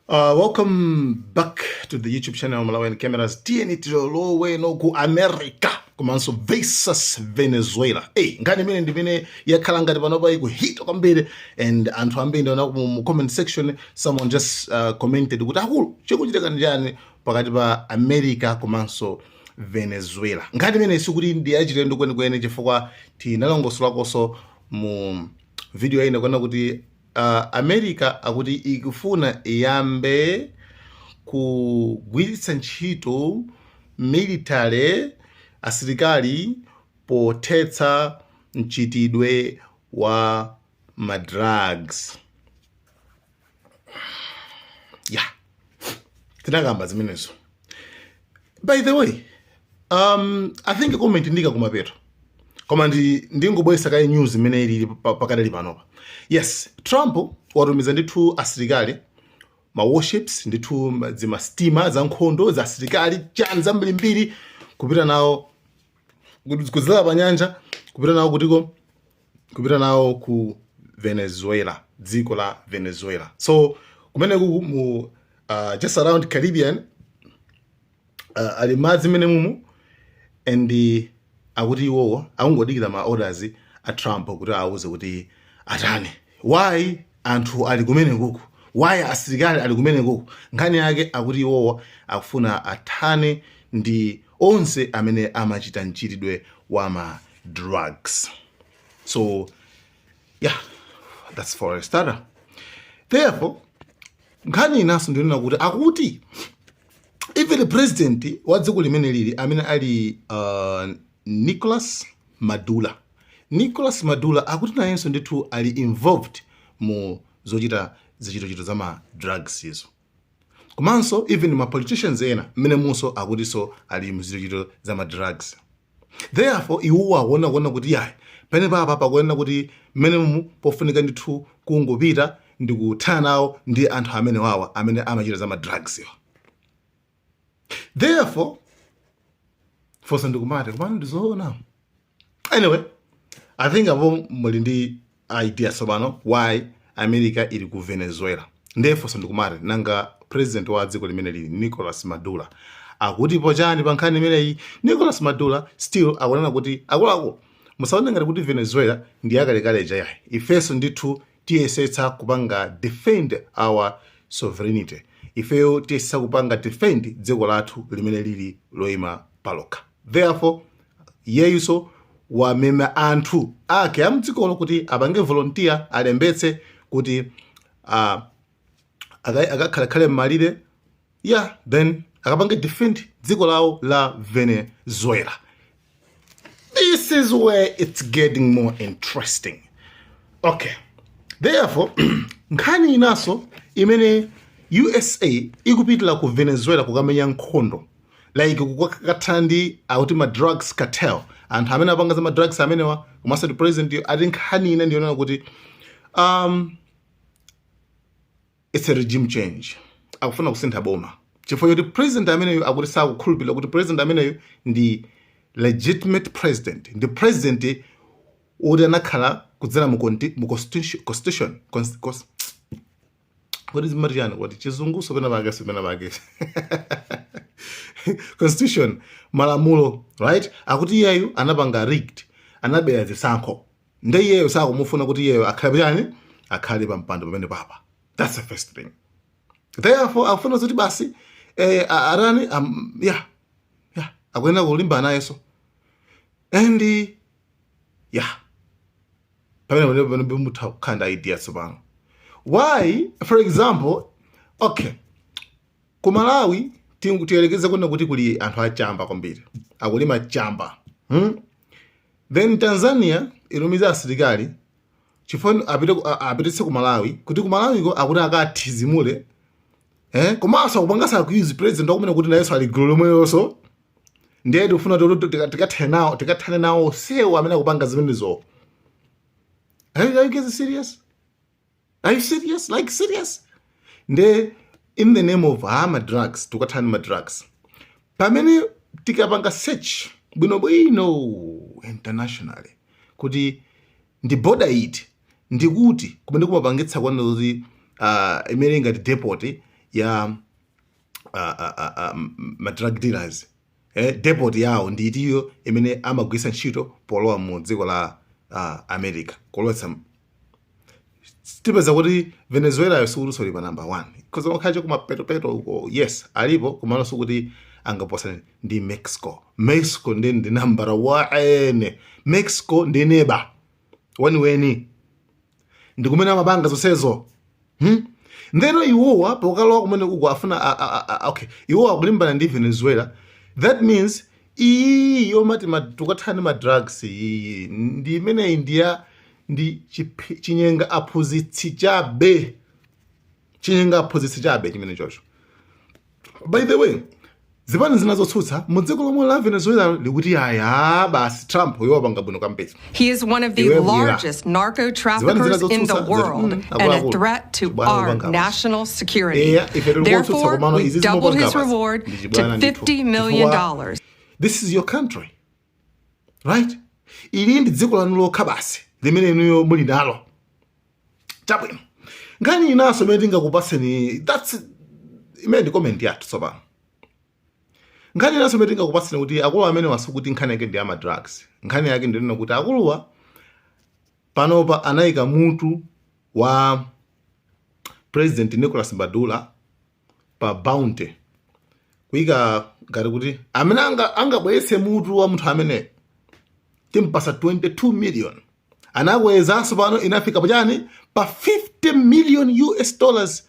Welcome back to the YouTube channel Malawian Cameras. Tiyeni tilowe no ku America komanso versus Venezuela. Hey, nkhani imene ndimene yakhala ngati panopa ikuhita kwambiri and anthu ambiri ndaona mu comment section someone just commented kuti, "Akulu, chikuchitika ndi chani pakati pa America komanso Venezuela?" Nkhani imene sikuti ndi yachilendo kwenikweni chifukwa tinalongosolakonso mu video ina kuona kuti America akuti ikufuna iyambe kugwiritsa ntchito military, asilikali, pothetsa mchitidwe wa madrugs. Yeah, tinakamba zimenezo. By the way, I think comment ndika kumapeto, koma ndingobweresa kaye news imene ilili pakadali panopa. Yes, Trump watumiza ndithu asilikali, ma warships ndithu, zima za nkhondo za asilikali chani zambirimbiri, kupita nawo kudzera pa nyanja, kupita nawo kutiko? Kupita nawo ku Venezuela, dziko la Venezuela. So kumeneku mu just around Caribbean, ali madzi mene mumu, and akuti iwowo akungodikira ma orders a Trump kuti awuze kuti atani. Why anthu ali kumene kuku? Why asilikali ali kumene kuku? Nkhani yake akuti iwowo akufuna athane ndi onse amene amachita mchitidwe wa ma drugs. So yeah, that's for a starter. Therefore, nkhani inanso ndionena kuti akuti even president wa dziko limene lili, amene ali Nicolas Maduro, Nicolas Maduro akuti nayenso ndithu ali involved mu zochita zichitochito za ma drugs izo. Komanso even ma politicians ena mmene munso akutinso ali mzichitochito za ma drugs. Therefore, iwo akuona kuona kuti yayi, pene papa pakuyenera kuti mmene mumu pofunika ndithu kungopita ndi kuthana nawo ndi anthu amene wawa amene amachita za ma drugs iwa. Therefore, funso ndikumati, kumano ndizoona? Anyway, I think apo muli ndi idea tsopano why America ili ku Venezuela. Ndiye funso ndikumati, nanga president wa dziko limene lili, Nicolas Maduro, akutipo chani pa nkhani imeneyi? Nicolas Maduro still akunena kuti, "Akuluakulu, musaone ngati kuti Venezuela ndi yakalekale yayi. Ifenso ndithu tiyesetsa kupanga defend our sovereignty. Ifeyo tiyesetsa kupanga defend dziko lathu limene lili loyima palokha." Therefore, yeyuso wamema anthu ake amdzikolo kuti apange volunteer, alembetse kuti akakhalekhale m'malire, yeah, then akapange defend dziko lawo la Venezuela. This is where it's getting more interesting. Okay, therefore, nkhani inaso imene USA ikupitira ku Venezuela kukamenya nkhondo, like kukathana ndi akuti ma drugs cartel, anthu amene apanga za ma drugs amenewa, komanso ndi president, ati nkhani ina ndiyonena kuti it's a regime change. Akufuna kusintha boma chifukwa choti president ameneyo akuti sakukhulupirira kuti president ameneyo ndi legitimate president, ndi president woti anakhala kudzera mu constitution, kodi zimati chani? Kuti chizunguso pena pake, pena pake constitution, malamulo, right? Akuti iyeyu anapanga rigged, anabera zisankho, nde iyeyo sakumufuna kuti iyeyo akhale chani, akhale pa mpando pamene papa. That's the first thing. Therefore, akufuna kuti basi arani yeah, akuyenera kulimba nayenso. And yeah, pamene pamene mutha kukhala ndi idea tsopano why. For example, okay, ku Malawi tiyelekeze kuona kuti kuli anthu achamba kwambiri, akulima chamba, Then Tanzania ilumiza asilikali chifukwa apite apititse ku Malawi, kuti ku Malawiko akuti akathizimule, eh? Komanso akupangasa accuse president wakumene kuti nayenso ali gulu lomwelonso. Ndiye tikufuna kuti tikathane nawo sewu amene akupanga zimenezo. Are you guys serious? Are you serious? Like, serious? Nde in the name of ma drugs, tikathane ma drugs, pamene tikapanga search bwinobwino internationally kuti ndi border iti, ndikuti kumene kumapangitsa kuona kuti imene ngati depot. ya ma drug dealers, depot yawo ndi itiyo imene amagwiritsa ntchito polowa mu dziko la America kulowetsa? Tipeza kuti Venezuela yo sikuti ili pa number 1, because makhala chakumapetopeto uko. Yes, alipo, komano sikuti angaposane ndi Mexico. Mexico ndi number 1. Mexico ndi neba weniweni, ndi kumene amapanga zonsezo, Ndeno iwowa pokalowa kumene uko afuna okay, iwowa akulimbana ndi Venezuela. That means iyi yomati tukathana ndi ma drugs iyi ndi imeneyi ndiya ndi chinyenga aphunzitsi chabe, chinyenga aphunzitsi chabe chimene chocho. By the way, zipani zina zotsutsa mu dziko lomwe la Venezuela likuti aya basi, Trump iwo apanga bwino kwambiri. He is one of the Iwe bwira. largest narco Zipani zina traffickers in the zotsutsa zati, world and a akuluakulu, threat to chibwana our mupanga basi. national security. Eya, ife tili kotsutsa, Therefore, komano we izi doubled zimupanga his basi reward ndi to chibwana ndithu. $50 million. Chifukwa this is your country, right? Ili ndi dziko lanu lokha basi limene inuyo muli nalo. Chabwino, nkhani inanso imene tingakupaseni, that's imene ndi comment yathu tsopano. Nkhani inanso imene tingakupaseni kuti akulu amene wasukuti nkhani yake ndi ama drugs, nkhani yake ndinena kuti akuluwa panopa anayika mutu wa President Nicolas Maduro pa bounty, kuyika ngati kuti amene angabweretse mutu wa munthu amene timpasa 22 million. Anakwezanso pano, inafika pachani? Pa 50 million US dollars,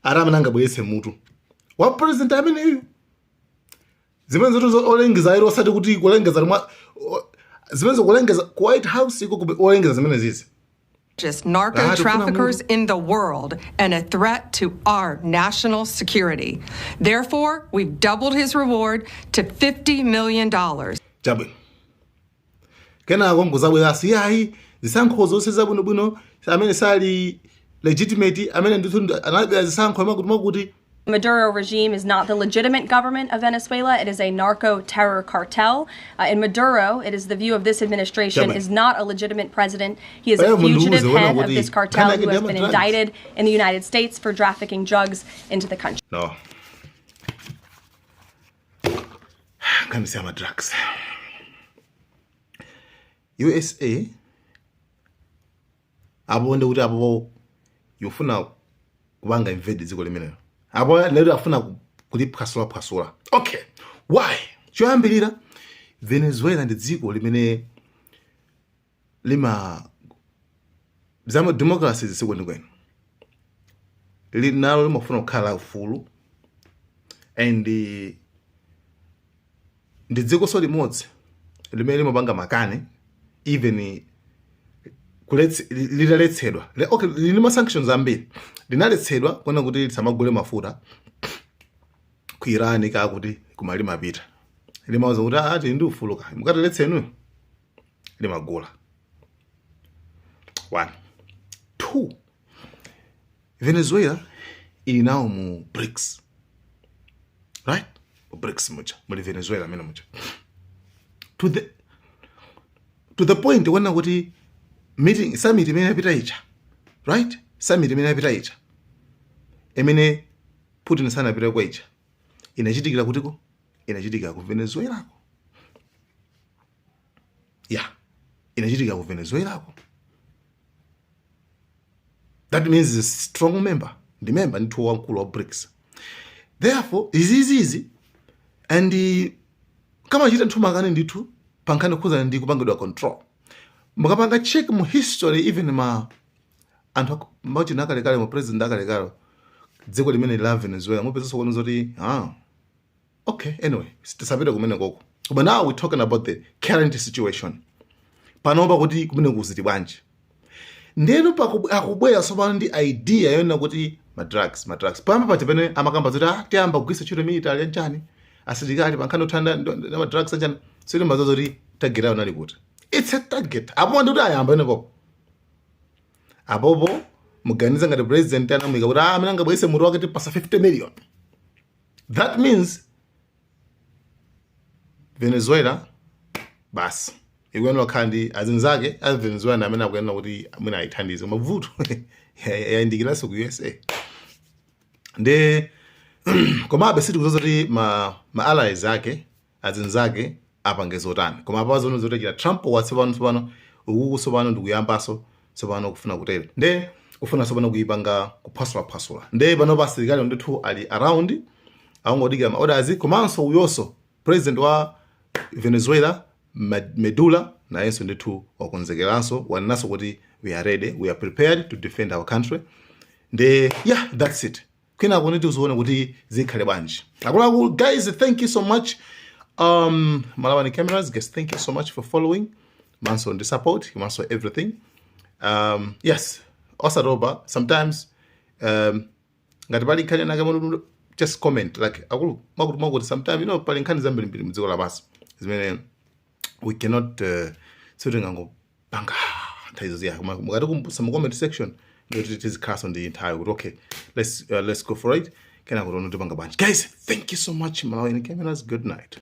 ati amene angabweretse mutu wa president ameneyu. Zimene zoto olengeza ilo, osati kuti kulengeza mwa zimene kulengeza ku White House iko olengeza zimene zizi. Largest narco Ah, tikufuna traffickers mutu. in the world and a threat to our national security. Therefore, we've doubled his reward to $50 million. Chabwino, kenako nkuzabweranso, yayi, zisankho zonse zabwinobwino amene sali legitimate, amene ndithu anabera zisankho makuti makuti. Maduro regime is not the legitimate government of Venezuela. It is a narco terror cartel. And Maduro, it is the view of this administration, Chairman. is not a legitimate president. He is Paya a fugitive mundiuze wena head of kuti this cartel nkhani who yake has ndi been ama drugs. indicted in the United States for trafficking drugs into the country. No, nkhani si ama drugs. USA apo ndi kuti apo yofuna kupanga invade dziko limenelo, apo lero afuna kuliphwasulaphwasula. Okay, why? Choyambirira, Venezuela ndi dziko limene lima zama democracy zisikwenikweni linalo, limafuna kukhala ufulu, and ndi dzikonso limodzi limene limapanga makani even litaletsedwa. Okay, lili ma sanctions ambiri, linaletsedwa kuona kuti lisamagule mafuta ku Iran kakuti kuma limapita limauza kuti, "Ah, tili ndi ufulu ka mukatiletse inuyo." Limagula. One, two, Venezuela ili nawo mu BRICS, right? Mu BRICS muja muli Venezuela amene muja, to the point kuona kuti meeting, summit imene yapita ija, right, summit imene yapita ija imene Putin sanapita kwa ija, inachitikira kutiko? Inachitikira ku Venezuelako. Yeah, inachitikira ku Venezuelako. That means is a strong member, ndi member ndithu wamkulu wa BRICS. Therefore izizizi and kamachita nthu makani ndithu pankhani kukhuzana ndi kupangidwa control. Mukapanga check mu history, even ma anthu machina akalekale, ma president akalekale dziko limene la Venezuela, mupezanso kuona zoti, ah, okay, anyway, tisapite kumene koko. But now we're talking about the current situation panopa, kuti kumene kuziti bwanji. Ndeno akubwera tsopano ndi idea yonena kuti ma drugs, ma drugs. Pamba paja pene amakamba zoti, ah, tiyamba kugwiritsa ntchito military yanchani, asilikali pankhani othana ndi ma drugs anchani, sitimaza zoti target yawo nali kuti it's a target. Apo ndi kuti ayamba enepopo, apopo muganiza ngati president anamuyika kuti, ah, amene angabweretse mutu wake tipasa 50 million. That means Venezuela basi. Ikuyenera kukhala ndi azinzake a Venezuela amene akuyenera kuti mwina ayithandize, koma vuto yayindikiranso ku USA. Nde komabe sitikudziwa kuti ma allies ake, azinzake, apange zotani. Koma apa zono zotekera Trump watsopano, tsopano ukuku tsopano ndikuyambaso tsopano kufuna kutero, nde kufuna tsopano kuipanga kuphwasulaphwasula. Nde panopa asilikali ndithu ali around, akungodikira ma orders. Komanso uyonso president wa Venezuela, Maduro, nayenso ndithu wakonzekeranso, wanenanso kuti we are ready, we are prepared to defend our country. Nde yeah, that's it. Kwinako nditi uzione kuti zikhale bwanji, akuluakulu. Guys, thank you so much. Malawani Cameras guys, thank you so much for following manso ndi support manso everything. Yes, osatopa. Sometimes ngati pali nkhani nake, just comment like akulu makuti makuti. Sometimes pali nkhani zambirimbiri mdziko lapansi zimene we cannot, sitingangopanga nthawi zoziya. Koma mukati kumbusa mu comment section, ndoti tizikhalanso ndi nthawi kuti okay, let's go for it. Kenako tione tipanga bwanji. Guys, thank you so much. Malawani Cameras, good night.